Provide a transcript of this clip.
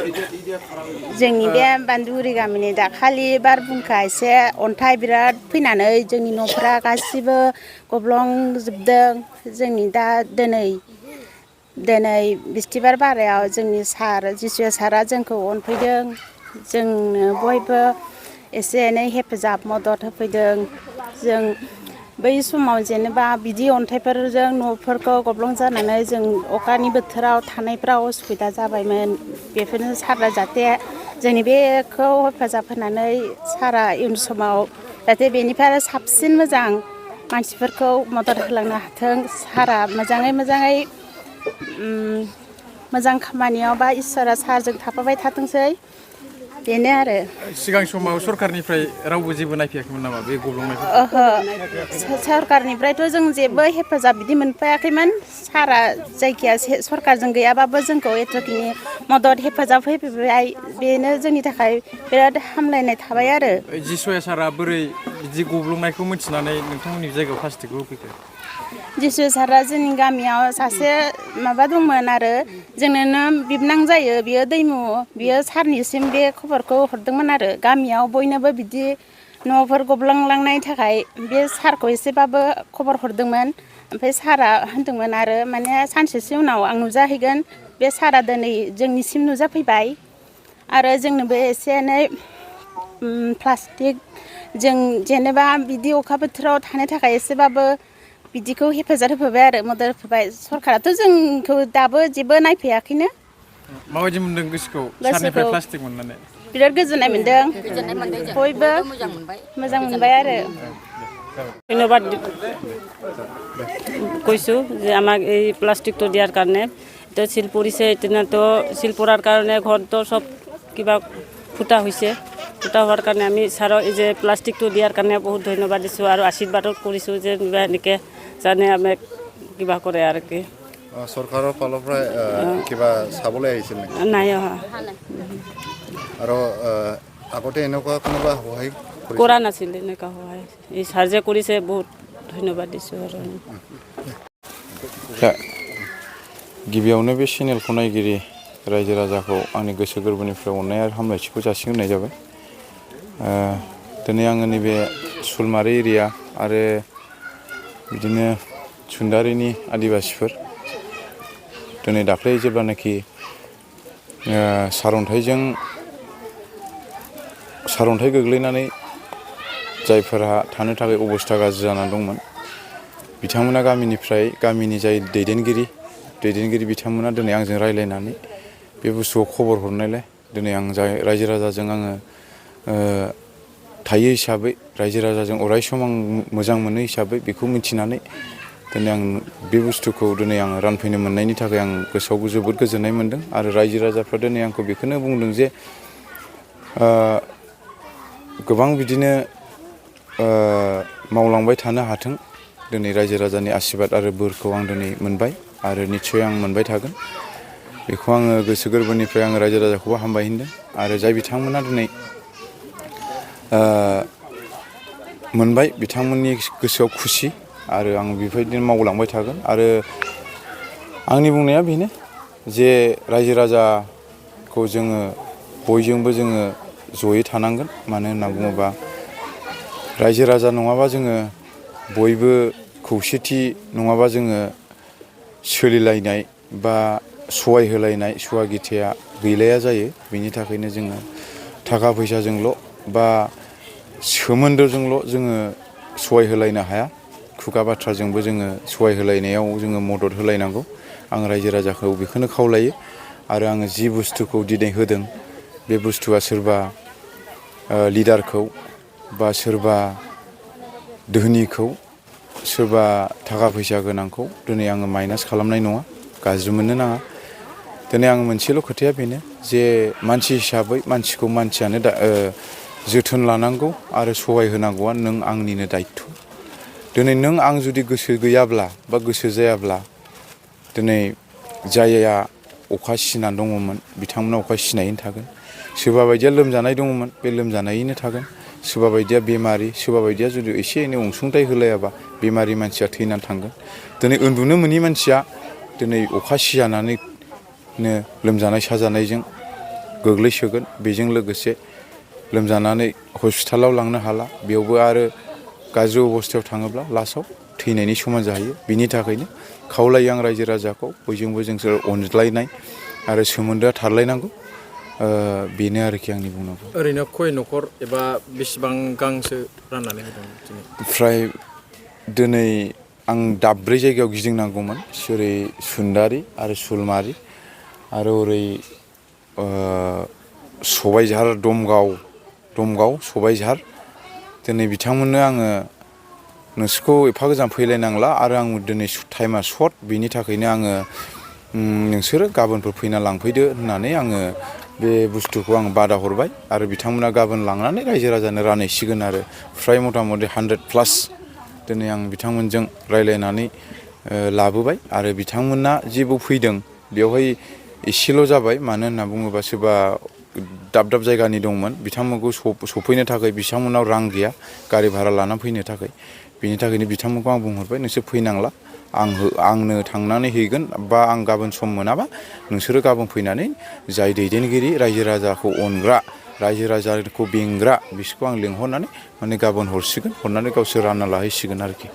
जोंनि बे बान्दुगुरि गामिनि दाखालि बारहुंखा एसे अन्थाइ बिराद फैनानै जोंनि न'फोरा गासिबो गब्लंजोबदों। जोंनि दा दिनै बिस्थिबार बारायाव जोंनि सार जिसु सारा जोंखौ अनफैदों। जोंनो बयबो एसे एनै हेफाजाब मदद होफैदों। जों बै समाव जेनेबा बिदि अन्थाइफोरजों न'फोरखौ गब्लं जानानै जों अखानि बोथोराव थानायफ्राव उसुबिदा जाबायमोन। बेफोरनो सारा जाहाथे जोंनि बेखौ हेफाजाब होनानै सारा इयुन समाव जाहाथे बेनिफ्राय आरो साबसिन मोजां मानसिफोरखौ मदद होलांनो हाथों। सारा मोजाङै मोजां खामानियाव बा इसोरा सारजों थाफाबाय थाथोंसै बेनो आरो। सिगां समाव सरखारनिफ्राय रावबो जेबो नायफैयाखैमोन नामा बे गब्लंनायखौ? ओहो सरखारनिफ्रायथ' जों जेबो हेफाजाब बिदि मोनफायाखैमोन। सारा जायखिया सरखारजों गैयाबाबो जोंखौ एथ'खिनि मदद हेफाजाब होफैबाय बेनो जोंनि थाखाय बिराद हामलायनाय थाबाय आरो। जिसुआ सारा बोरै बिदि गब्लंनायखौ मिथिनानै नोंथांमोननि जायगायाव प्लास्टिकखौ होफैखो? जिसु सारा जोंनि गामियाव सासे माबा दंमोन आरो जोंनोनो बिबोनां जायो बियो दैमु बियो सारनिसिम बे खबरखौ हरदोंमोन आरो। गामियाव बयनोबो बिदि न'फोर गब्लंलांनायनि थाखाय बे सारखौ एसेबाबो खबर हरदोंमोन। ओमफ्राय सारा होनदोंमोन आरो माने सानसेसो उनाव आं नुजाहैगोन। बे सारा दिनै जोंनिसिम नुजाफैबाय आरो जोंनोबो एसे एनै प्लास्टिक जों जेनेबा बिदि अखा बोथोराव थानो थाखाय एसेबाबो बिदिखौ हेफाजाब होफैबाय आरो मदद होफैबाय। सरखाराथ' जोंखौ दाबो जेबो नायफैयाखैनो। माबायदि मोनदों गोसोखौ सारनिफ्राय प्लास्टिक मोननानै? बिराद गोजोननाय मोनदों। बयबो मोजां मोनबाय आरो। ধন্যবাদ কৈছোঁ যে আমাক এই প্লাষ্টিকটো দিয়াৰ কাৰণে। এতিয়া চিল পৰিছে এতিয়াতো চিল পৰাৰ কাৰণে ঘৰটো চব কিবা ফুটা হৈছে। ফুটা হোৱাৰ কাৰণে আমি ছাৰক এই যে প্লাষ্টিকটো দিয়াৰ কাৰণে বহুত ধন্যবাদ দিছোঁ আৰু আশীৰ্বাদো কৰিছোঁ যে এনেকৈ জানে আমাক কিবা কৰে আৰু কি। চৰকাৰৰ ফালৰ পৰা কিবা চাবলৈ আহিছিল নেকি? নাই অহা। আৰু আগতে এনেকুৱা কোনোবা সহায় কৰা নাছিল এনেকুৱা সহায়। এই ছাৰ যে কৰিছে বহুত ধন্যবাদ দিছোঁ আৰু। गिबियावनो बे चेनेलखौ नायगिरि रायजो राजाखौ आंनि गोसो गोरबोनिफ्राय अननाय आरो हामलायथिखौ जासिग्रोनाय जाबाय। दिनै आङो नैबे सुलमारि एरिया आरो बिदिनो सुन्दारिनि आदिबासिफोर दिनै दाख्लै जेब्लानाखि सारअन्थाइ गोग्लैनानै जायफोरा थानो थाखाय अबस्था गाज्रि जानानै दंमोन बिथांमोना गामिनि जाय दैदेनगिरि बिथांमोना दिनै आंजों रायज्लायनानै बे बुस्थुखौ खबर हरनायलाय दिनै आं रायजो राजाजों आङो थायो हिसाबै रायजो राजाजों अराय सम आं मोजां मोनो हिसाबै बेखौ मिथिनानै दिनै आं बे बुस्थुखौ दिनै आङो रानफैनो मोननायनि थाखाय आं गोसोआव जोबोद गोजोननाय मोनदों। आरो रायजो राजाफ्रा दिनै आंखौ बेखौनो बुंदों जे गोबां बिदिनो मावलांबाय थानो हाथों। दिनै रायजो राजानि आशीर्बाद आरो बोरखौ आं दिनै मोनबाय आरो निस्सय आं मोनबाय थागोन। बेखौ आङो गोसो गोरबोनिफ्राय आङो रायजो राजाखौबो हामबाय होनदों। आरो जाय बिथांमोना दिनै मोनबाय बिथांमोननि गोसोआव खुसि आरो आं बेबायदिनो मावलांबाय थागोन। आरो आंनि बुंनाया बेनो जे रायजो राजाखौ जोङो बयजोंबो जोङो जयै थानांगोन। मानो होनना बुङोबा रायजो राजा नङाबा जोङो बयबो खौसेथि नङाबा जोङो सोलिलायनाय बा सहाय होलायनाय सुवा गिथाया गैलाया जायो। बेनि थाखायनो जोङो थाखा फैसाजोंल' बा सोमोन्दोजोंल' जोङो सहाय होलायनो हाया। खुगा बाथ्राजोंबो जोङो सहाय होलायनायाव जोङो मदद होलायनांगौ। आं रायजो राजाखौ बेखौनो खावलायो। आरो आङो जि बुस्थुखौ दिनै होदों बे बुस्थुआ सोरबा लिडारखौ बा सोरबा धोनिखौ सोरबा थाखा फैसा गोनांखौ दिनै आङो माइनास खालामनाय नङा, गाज्रि मोननो नाङा। दिनै आं मोनसेल' खोथाया बेनो जे मानसि हिसाबै मानसिखौ मानसियानो जोथोन लानांगौ आरो सहाय होनांगौआ नों आंनिनो दायथ'। दिनै नों आं जुदि गोसो गैयाब्ला बा गोसो जायाब्ला दिनै जायहा अखा सिनानै दङमोन बिथांमोना अखा सिनायैनो थागोन। सोरबा बायदिया लोमजानाय दङमोन बे लोमजानायैनो थागोन। सोरबा बायदिया बेमारि, सोरबा बायदिया जुदि एसे एनै अनसुंथाइ होलायाबा बेमारि मानसिया थैनानै थांगोन। दिनै उन्दुनो मोनि मानसिया दिनै अखा सिजानानैनो लोमजानाय साजानायजों गोग्लैसोगोन बेजों लोगोसे लोमजानानै हस्पिटालाव लांनो हाला बेयावबो आरो गाज्रि अबस्थायाव थाङोब्ला लास्टआव थैनायनि समान जाहैयो बिनि थाखायनो खावलायो आं रायजो राजाखौ बयजोंबो जोंसोर अनज्लायनाय आरो सोमोन्दोआ थालायनांगौ बेनो आरोखि आंनि बुंनांगौ ओरैनो खय न'खर एबा बेसेबां गांसो राननानै होदों दिनै ओमफ्राय दिनै आं दाब्रै जायगायाव गिदिंनांगौमोन ओरै सुन्दारि आरो सुलमारि आरो ओरै सबायझार दमगाव सबायझार दिनै बिथांमोननो आङो नोंसोरखौ एफा गोजान फैलायनांला आरो आं दिनै टाइमा सर्ट बिनि थाखायनो आङो नोंसोरो गाबोनफोर फैना लांफैदो होननानै आङो बे बुस्थुखौ आं बादा हरबाय आरो बिथांमोना गाबोन लांनानै रायजो राजानो रानहैसिगोन आरो फ्राय मथा मथि 100+ दिनै आं बिथांमोनजों रायलायनानै लाबोबाय आरो बिथांमोना जेबो फैदों बेवहाय एसेल' जाबाय मानो होनना बुङोबा सोरबा दाब दाब जायगानि दंमोन बिथांमोनखौ सफैनो थाखाय बिथांमोनाव रां गैया गारि भारा लानानै फैनो थाखाय बिनि थाखायनो बिथांमोनखौ आं बुंहरबाय नोंसोर फैनांला आंनो थांनानै हैगोन बा आं गाबोन सम मोनाबा नोंसोरो गाबोन फैनानै जाय दैदेनगिरि रायजो राजाखौ अनग्रा रायजो राजाखौ बेंग्रा बिसोरखौ आं लिंहरनानै माने गाबोन हरसिगोन हरनानै गावसोर रानना लाहैसिगोन आरोखि